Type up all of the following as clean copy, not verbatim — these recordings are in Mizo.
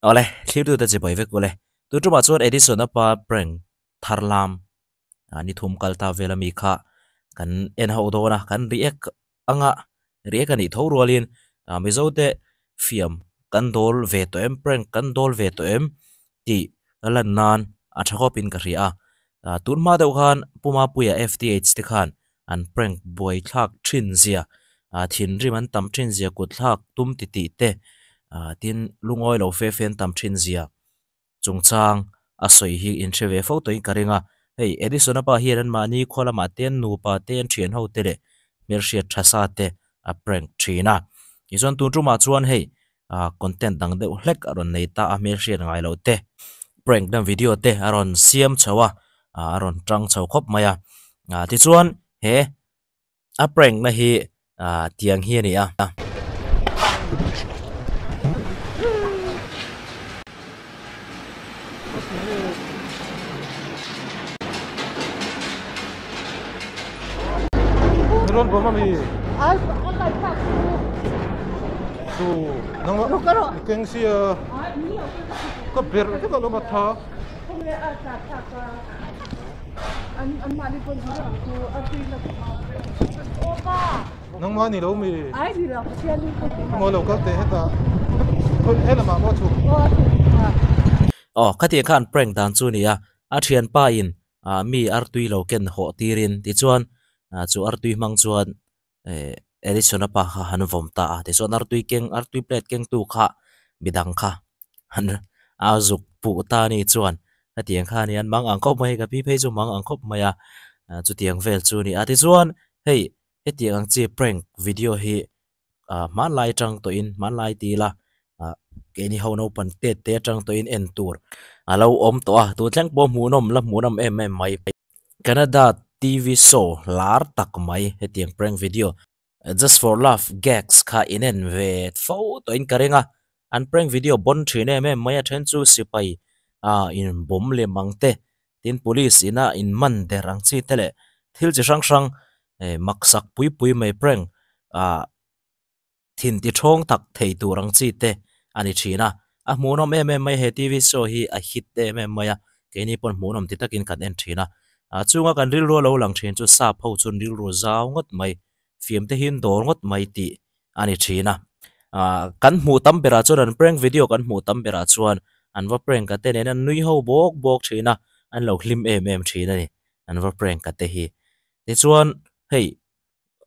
Awle, thlirtute chi bai vek ule. Tu tumah chuan Edison a pa prank thar lam a ni thum kal ta vel ami kha kan en ho dawn a, kan react anga react a nih tho rualin Mizo te fiam kan dawl ve tawh em prank kan dawl ve tawh em tih lan nan a tha khawpin ka hria a. Tun hma deuh khan Pu Mapuia FTH te khan an prank buai thlak thin zia, thinrim an tam thin zia, kut thlak tum ti tih te tin lungawi lo fe fe an tam thin zia chungchang a sawi hi in hre ve fo tawhin ka ring a. Hei Edison-a pa hian anmahni khaw lamah te an nupa te an thian ho te leh hmelhriat tha sa te a prank thin a. Tichuan tun tumah chuan hei content dang deuh hlek a rawn nei ta a hmelhriat ngai loh te prank na video te a rawn siam chho a a rawn tang chho khawp mai a tichuan he a prank na hi tiang hi a ni a. Rawn bawm ami? Ai a kai thlak chu. Chu nang i keng sia. Ka ber vek a lawm a tha. Khawnge a tla thlak a. An an mahni pawn chu ang chu a tui na aw pa. Nangmah ni lo mi? Ai ni lo Pathian in ka ti. Maw lo kal teh hetah. He lamah maw chhuk? Aw a chhuk. Aw khatiang khan prank dan chu a ni a. A thianpa in ah mi artui lo ken hawh tirin tichuan ah chu artui hmang chuan eh Edison-a pa kha han vawm ta a tichuan artui keng artui plate kengtu kha midang kha han a zuk puh ta a ni chuan hetiang kha a ni an mang ang khawp mai ka pi phei chu mang ang khawp mai a ah chutiang vel chu a ni a tichuan hei hetiang ang chi prank video hi ah hmanlai atang tawhin hmanlai ti ila ah keini ho naupang tet te atang tawhin en tur a lo awm tawh a tun thleng pawh hmuhnawm la hmuhnawm em em mai Canada T_V show lar tak mai hetiang prank video just for laugh gags kha in en ve fo tawhin ka ring a an prank video bawn thin em em mai a then chu sipai ah in bawm lem ang te tin police ina in man der ang chi te leh thil chi hrang hrang eh maksak pui pui mai prank ah thin ti thawng tak thei tur ang chi te a ni thin a a hmuhnawm em em mai he T_V show hi a hit em em mai a keini pawn hmuhnawm ti takin kan en thin a ah chunga kan rilru a lo lang thin chu sap ho chuan rilru zau ngawt mai fiam te hi an dawr ngawt mai tih a ni thin a ah kan hmuh tam berah chuan an prank video kan hmuh tam berah chuan an va prank a te nen an nui ho bawk bawk thin a an lo hlim em em thin a ni an va prank a te hi tichuan hei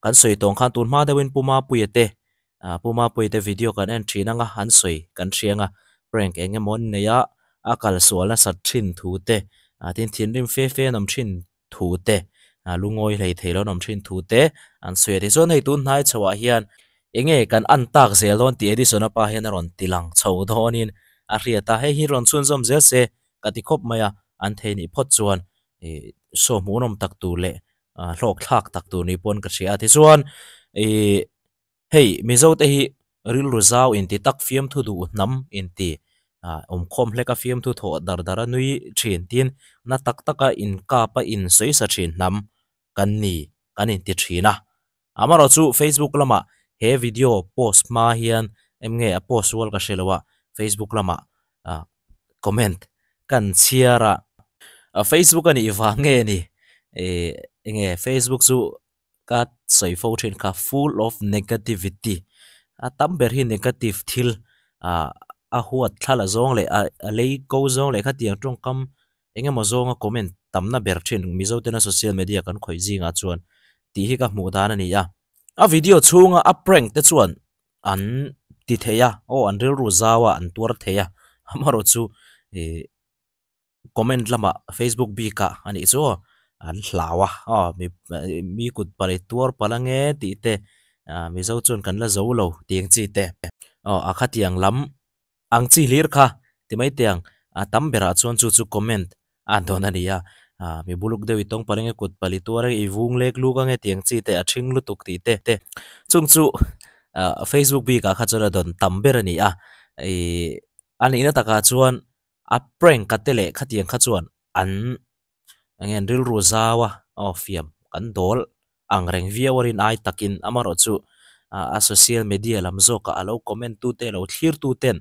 kan sawi tawng khan tun hma deuhin Pu Mapuia te ah Pu Mapuia te video kan en thin anga an sawi kan hria anga prank eng emaw an nei a a kal sual nasat thin thu te ah tin thinrim fe fe an awm thin thu te ah lungawi hlei thei lo an awm thin thu te an sawi a tichuan hei tun hnai chho ah hian eng nge kan an tak zel dawn tih Edison-a pa hian a rawn ti lang chho dawnin a hriat a hei hi rawn chhunzawm zel se ka ti khawp mai a an thei nih phawt chuan ih saw hmuhnawm tak tur leh ah hlawk thlak tak tur ni pawn ka hria a tichuan ih hei Mizo te hi rilru zau inti tak fiamthu duh hnam inti ah awmkhawm hlek a fiamthu thawh dar dar a nui thin tin na tak tak a inkap a insawi sa thin hnam kan ni kan inti thin a amaherawh chu Facebook lamah he video post hma hian eng nge a post rual ka hre lo a Facebook lamah ah comment kan chhiar a Facebook a nih vang nge ni ih eng nge Facebook chu ka sawi fo thin kha full of negativity a tam ber hi negative thil ah a huat thla la zawng leh a lei ko zawng leh khatiang tawngkam eng emaw zawnga comment tamna ber thin Mizo tena social media kan khawih zingah chuan tih hi ka hmuh dan a ni a. A video chhunga a prank te chuan an ti thei a aw an rilru zau a an tuar thei a amaherawh chu ih comment lamah Facebook bik ah a nih chu aw an hlau a aw mi mi kut palh i tuar palh ange tih te ah Mizo chuan kan la zo lo tih ang chi te aw a khatiang lam ang chi hlir kha ti mai teh ang a tam berah chuan chu chu comment a dawn a ni a ah mi buluk deuh i tawng palh ange kut palh i tuar ange i vung lek luk ange tih ang chi te a thing lutuk tih te te chung chu ah Facebook bik ah kha chuan a dawn tam ber a ni a ih a nihna takah chuan a prank a te leh khatiang kha chuan an eng nge an rilru zau a aw fiam kan dawl ang reng viau a rin ai takin amaherawh chu a social media lam zawkah a lo comment tu te lo thlir tu ten.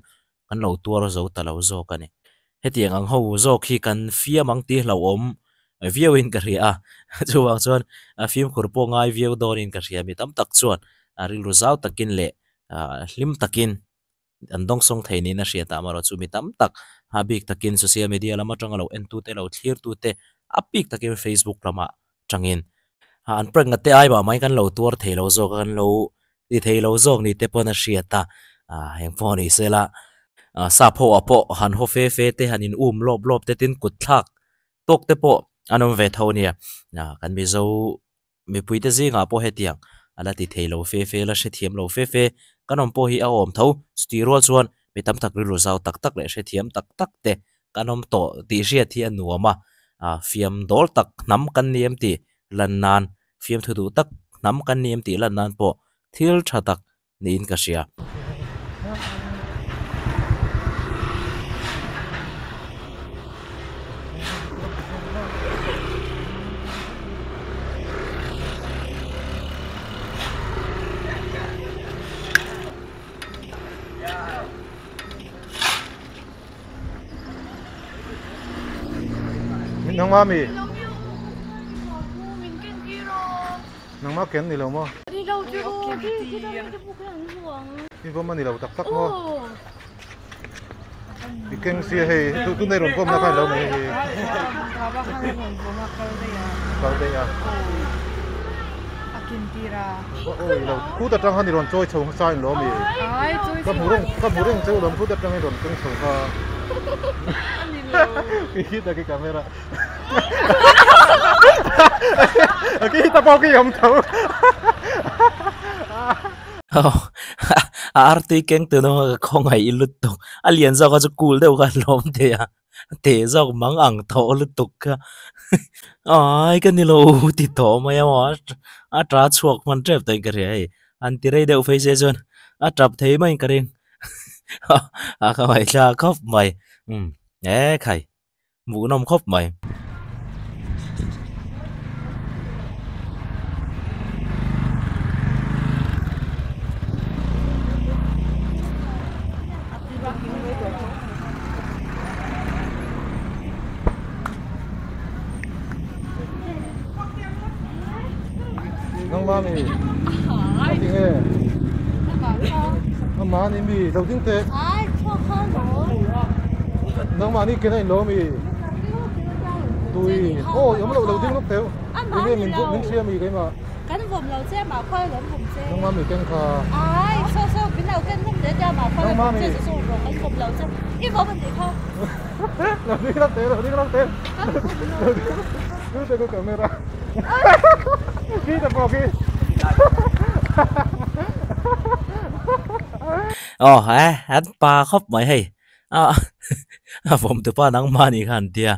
kan lo tuar zo ta lo zawk a ni. Hetiang ang ho zawk hi kan fiam ang tih hlauhawm viauin ka hria a, chuvang chuan fimkhur pawh ngai viau dawnin ka hria. Mi tam tak chuan rilru zau takin leh hlim takin an dawngsawng thei niin a hriat a, amaherawhchu mi tam tak a bik takin social media lam atanga lo entute lo thlirtute a bik takin Facebook lamah tangin an prank na te ai mah mai kan lo tuar thei lo zawk a, kan lo ti thei lo zawk ni te pawn a hriat a, eng pawh ni se la sap ho ah pawh han haw fe fe te han in um lawp lawp te tin kut thlak tawk te pawh an awm ve tho a nia, kan Mizo mipui te zingah pawh hetiang a la ti thei lo fe fe la hrethiam lo fe fe kan awm pawh hi a awm tho chutih rual chuan mi tam tak rilru zau tak tak leh hrethiam tak tak te kan awm tawh tih hriat hi a nuam a, fiam dawl tak hnam kan ni em tih lan nan fiamthu duh tak hnam kan ni em tih lan nan pawh thil tha tak niin ka hria. Nangma mi? Nangma ken ni lo maw? I vawm a ni lo tak tak maw? I keng sia hei tunei rawn vawm na khan lo mai hei. Kal daih a. Awi lo khut atang khan i rawn chawi chho hmasa in lo mi. Ka hmu reng ka hmu reng cheu lawm khut atang i rawn keng chho kha. Khi ta khi camera. Khi ta pawh khi awm tho. A artui keng tun awm a ka khawngaih i lutuk. A lian zawk a chu cool deuh kha a lawm thei a. Teh zawk mang ang tawh lutuk kha. Ai ka ni lo ti tawh mai a maw a ta chhuak hman tep tawh in ka hria hei. An ti rei deuh phei se chuan a tap thei mai in ka ring. A ka ngaihthla khawp mai. Umm e khai. Hmuhnawm khawp mai. Nangma mi a ti nge amah ni mi lo ding teh nangmah ni ken a in lo mi tui aw i awm loh lo ding lawk teuh enge min min hria mi keimah kan vawm lo che mah khuai lawm vawm che nangmah mi ken kha ai so so min lo ken hlawm hle tia mah khuai lawm vawm che chu chu rawh kan vawm lo che i vawm a nih kha lo ding lawk teh lo ding lawk teh lo ding lawk teh camera khi ta pawh khi Aw he an pa khawp mai hei a a vawm tupa nangmah anih kha an tia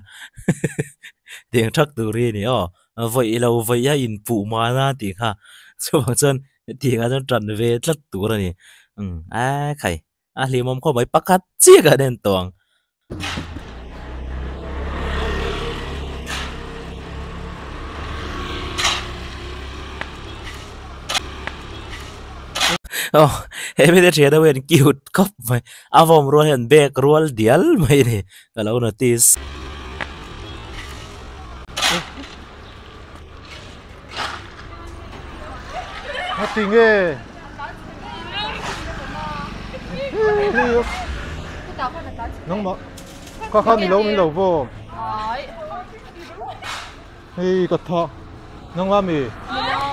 tiang thak tur hi a ni aw vawi lo vawi a inpuh mahna tih kha chuvang chuan hetiang ah chuan tan ve tlat tur a ni umm a khai a hlimawm khawp mai pakhat chiah kan en tawh ang. Aw he mite thian ho hian cute khawp mai a vawm rual hian bag rual dial mai a ni ka lo notice. A ti nge nangmah kha kha ni lo min lo vawm hei ka tha nangmah mi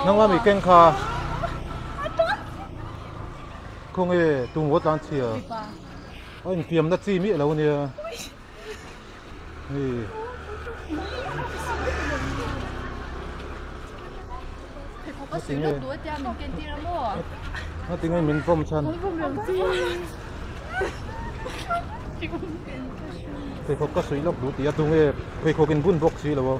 nangmah mi keng kha khawnge tum vawt lan chhia a infiamna chi miah lo ania hei Ngatinge min vawm chhan pheikhawk ka suih lawk duh tih a tunge pheikhawk in bun bawk si lo a.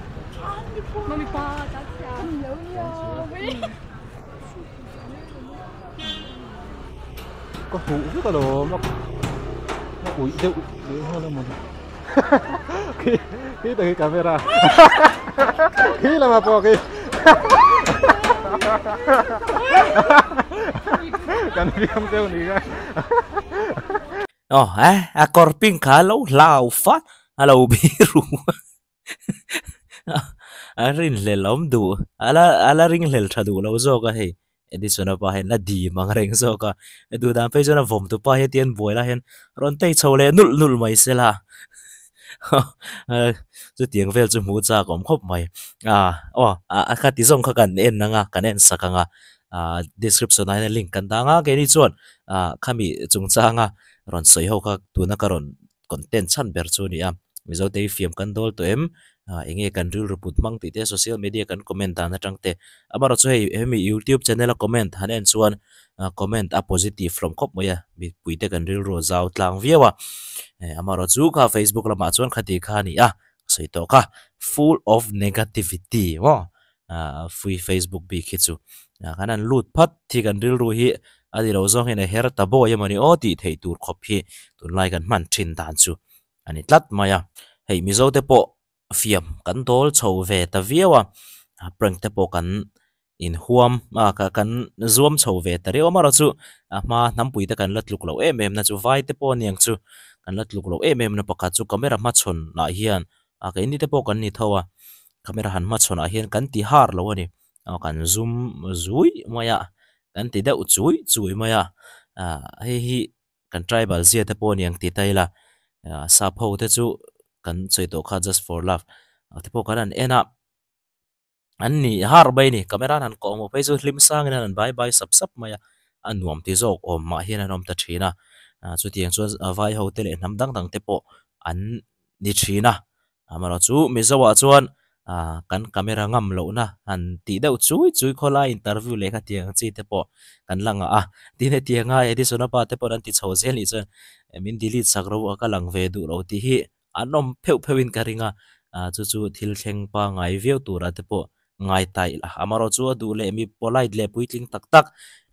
Ka huh vek alawm a uih deuh leh nghal a mawni khi khi ta khi camera khi lama pawh khi kan fiam deuh ni kha. Aw eh a kawr pink kha a lo hlau fat a lo biru a rinhlelh awm duh ala ala ringhlel tha duh lo zawk a hei Edison-a pa hian a dim ang reng zawk a duh dan phei chuan a vawm tu pa hi hetiang buai lai hian rawn tei chho leh nulh nulh mai sela chutiang vel chu hmuh chak awm khawp mai ah aw a khati zawng kha kan en ang a kan en sak ang a ah description ah hian link kan dang a keini chuan ah khami chungchanga rawn sawi ho kha tuna ka rawn content chhan ber chu a ni a mizo te hi fiam kan dawl tawh em ah eng nge kan rilru put hmang tih te social media kan comment dan atang te amaherawh chu hei hemi youtube channel a comment han en chuan ah comment a positive hlawm khawp mai a mipui te kan rilru a zau tlang viau a eh amaherawh chu kha facebook lamah chuan khati kha a ni a sawi tawh kha full of negativity maw ah free facebook bik hi chu ah kan han lut phat hi kan rilru hi a ni lo zawng hian a her ta bawi emawni aw tih theih tur khawp hi tunlai kan hman thin dan chu a ni tlat mai a hei mizo te pawh fiam kan dawl chho ve ta viau a prank te pawh kan inhuam a kan zuam chho ve ta riau amaherawh chu a hma hnampui te kan la tluk loh em em na chu vai te pawh aniang chu kan la tluk loh em em na pakhat chu camera hmachhawn ah hian a keini te pawh kan ni tho a camera han hmachhawn ah hian kan ti har lo a ni aw kan zum zui mai a kan ti deuh chui chui mai a ah hei hi kan tribal zia te pawh a ni ang tih ta ila ah sap ho te chu kan sawi tawh kha just for love te pawh kan han en a. An ni har mai a ni camera an han kawh ang phei chu hlim sangin an han bai bai sap sap mai a a nuam ti zawk awm mah hian an awm ta thin a ah chutiang chuan vai ho te leh hnam dang dang te pawh an ni thin a amaherawh chu mizo ah chuan ah kan camera ngam lohna han tih deuh chui chui khawlai interview leh khatiang ang chi te pawh kan la ngah a tin hetianga Edison-a pa te pawh an ti chho zel nih chuan min delete sak ro a ka lang ve duh lo tih hi. An awm pheuh pheuh in ka ring a, ah chu chu thil thleng pangai viau turah te pawh ngai ta ila. Amaherawh chu a duh leh mi polite leh puitling tak tak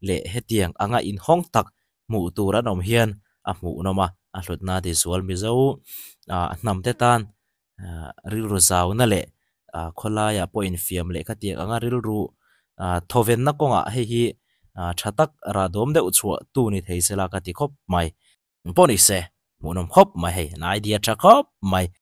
leh hetiang anga inhawng tak hmuh tur an awm hian a hmuhnawm a, a hlutna ti zual Mizo ah hnam te tan ah rilru zauna leh ah khawlaiah pawh infiam leh khatiang anga rilru ah thawvenna kawngah hei hi ah tha tak rahdawm deuh chhuah tu ni thei sela ka ti khawp mai. Pawh ni se, hmuhnawm khawp mai hei, an idea tha khawp mai.